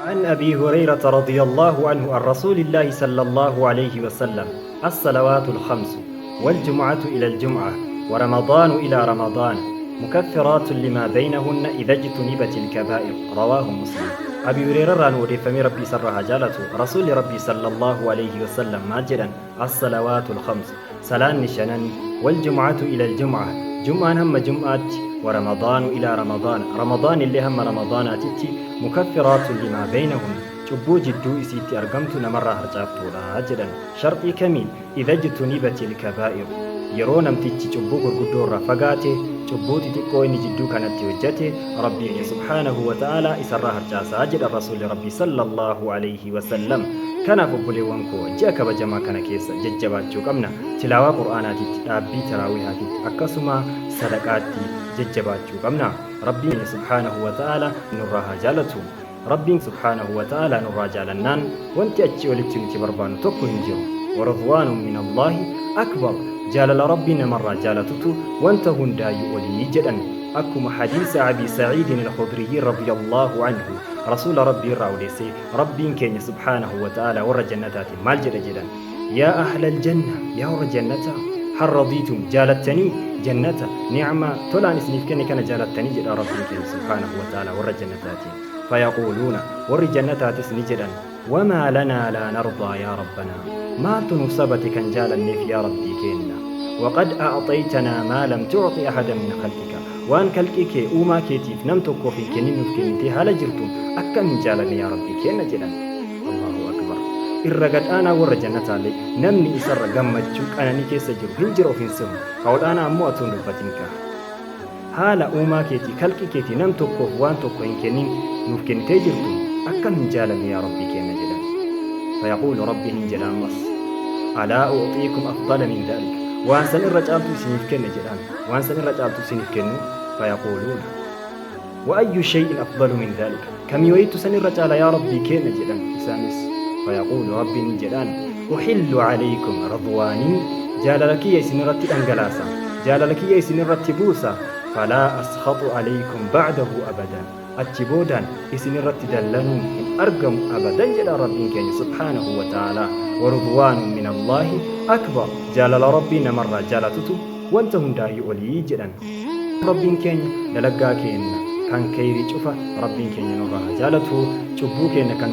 عن أبي هريرة رضي الله عنه عن رسول الله صلى الله عليه وسلم: الصلوات الخمس، والجمعة إلى الجمعة، ورمضان إلى رمضان، مكفرات لما بينهن إذا اجتنبت الكبائر. رواه مسلم. أبي هريرة irraa nu odeeffamee، Rabbii isarraa haa jaalatu، Rasuulli Rabbii صلى الله عليه وسلم maal jedhan? الصلوات الخمس، salaanni shanan، والجمعة إلى الجمعة، jum'aan hamma jum'aatti، ورمضان إلى رمضان، رمضان illee hamma ramadaanaatitti، مكفرات لما بينهن، cubbuu jidduu isiitti argamtu namarraa harcaaftuudha jedhan. Sharxii kamiin? إذا اجتنبت الكبائر، yeroo namtichi cubbuu gurguddoo irraa fagaate, cubbuu xixiqqoo inni jidduu kanatti hojjete Rabbii سبحانه وتعالى isarraa harcaasaa jedha Rasuulli Rabbii صلى الله عليه وسلم. Kanaaf obboleewwan koo, ji'a kabajamaa kana keessa jajjabaachuu qabna. Tilaawaa Qur'aanaatitti, dhaabbii taraawihaatitti, akkasuma sadaqaatti jajjabaachuu qabna. Rabbiin سبحانه وتعالى nurraa haa jaalatu. Rabbiin سبحانه وتعالى nurraa jaalannaan wanti achi olitti nuti barbaannu tokko hin jiru. ورضوان من الله أكبر، jaalala Rabbii namarraa jaalatutu wanta hundaayyuu olii jedhan. Akkuma hadiisa Abii Saciidin Alkhudriyyi رضي الله عنه Rasuula Rabbii irraa odeessee, Rabbiin keenya سبحانه وتعالى warra jannataatiin maal jedha jedhan? يا أهل الجنة، yaa warra jannataa، هل رضيتم، jaalattanii jannata nicmaa tolaan isiniif kenne kana jaalattanii jedha Rabbiin keenya سبحانه وتعالى warra jannataatiin. فيقولون، warri jannataatis ni jedhan: وما لنا لا نرضى يا ربنا، maaltu nuuf sabate kan jaalanneef yaa Rabbii keenna? وقد أعطيتنا ما لم تعط أحدا من خلقك، waan kalqii kee uumaa keetiif nam tokkoof hin kennin nuuf kennitee haala jirtuun akkam hin jaalanne yaa Rabbii keenna jedhan. الله أكبر. Irra gadhaanaa warra jannataallee namni isarra gammachuu qananii keessa jiru hin jiru of hin simu. Ka ol'aanaa ammoo atuun dubbatin ka'a. Haala uumaa keetii, kalqii keetii nam tokkoof waan tokko hin kennin nuuf kennitee jirtu akkam hin jaalanne yaa Rabbii keenna jedhan. فيقول، Rabbiin hin jedha ammas: ألا أعطيكم أفضل من ذلك، waan san irra caaltu isiniif kenne jedhaan, waan san irra caaltu isiniif kennu. فيقولون: وأي شيء أفضل من ذلك، kamii wayitu san irra caala yaa Rabbii keenna jedhan isaanis. فيقول، Rabbiin hin jedhaan: أحل عليكم رضواني، jaalala kiyya isin irratti dhangalaasa, jaalala kiyya isin irratti buusa، فلا أسخط عليكم بعده أبدا، achi boodaan isin irratti dallanuun hin argamu abadan jedha Rabbiin keenya سبحانه وتعالى. ورضوان من الله أكبر، jaalala Rabbii namarraa jaalatutu wanta hundaayyuu olii jedhan. Rabbiin keenya dalagaa keenya kan kayrii cufa Rabbiin keenya nurraa haa jaalatu. Cubbuu keenya kan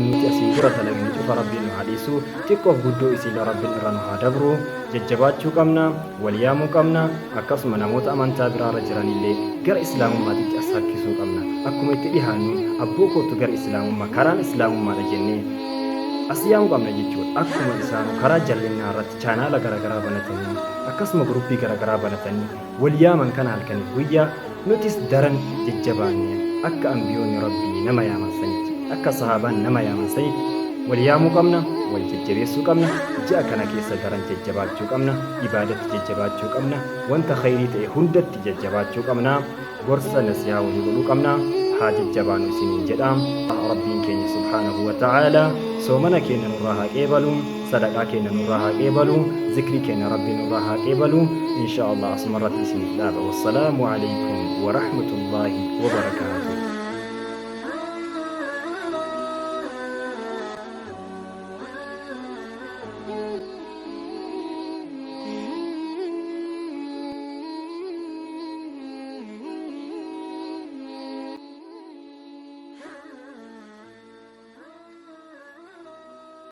nuti asii dura dalagne cufa Rabbiin nu haa dhiisu. Xiqqoof guddoo isiillee Rabbiin irra nu haa dabru. Jajjabaachuu qabna, wal yaamuu qabna, akkasuma namoota amantaa biraarra jiranillee gara Islaamummaatitti as harkisuu qabna. Akkuma itti dhihaannu, abboo kootu gara Islaamummaa, karaan Islaamummaadha jennee as yaamuu qabna jechuudha. Akkuma isaanu karaa jallinnaa irratti chaanaala garaagaraa banatanii, akkasuma guruppii garaagaraa banatanii wal yaaman kana halkaniif guyyaa, nutis daran jajjabaanne akka ambiyoonni Rabbii nama yaaman sanitti, akka sahaabaan nama yaaman sanitti wal yaamuu qabna, wal jajjabeessuu qabna. Ji'a kana keessa daran jajjabaachuu qabna, ibaadatti jajjabaachuu qabna, wanta khayrii ta'e hundatti jajjabaachuu qabna, gorsa nasihaa walii godhuu qabna. Haa jajjabaanu isiniin jedha. Rabbiin keenya سبحانه وتعالى soomana keenya nurraa haa qeebalu, sadaqaa keenya nurraa haa qeebalu, zikrii keenya Rabbii nurraa haa qeebalu. إن شاء الله asumarratti isiniif dhaaba. والسلام عليكم ورحمة الله وبركاته.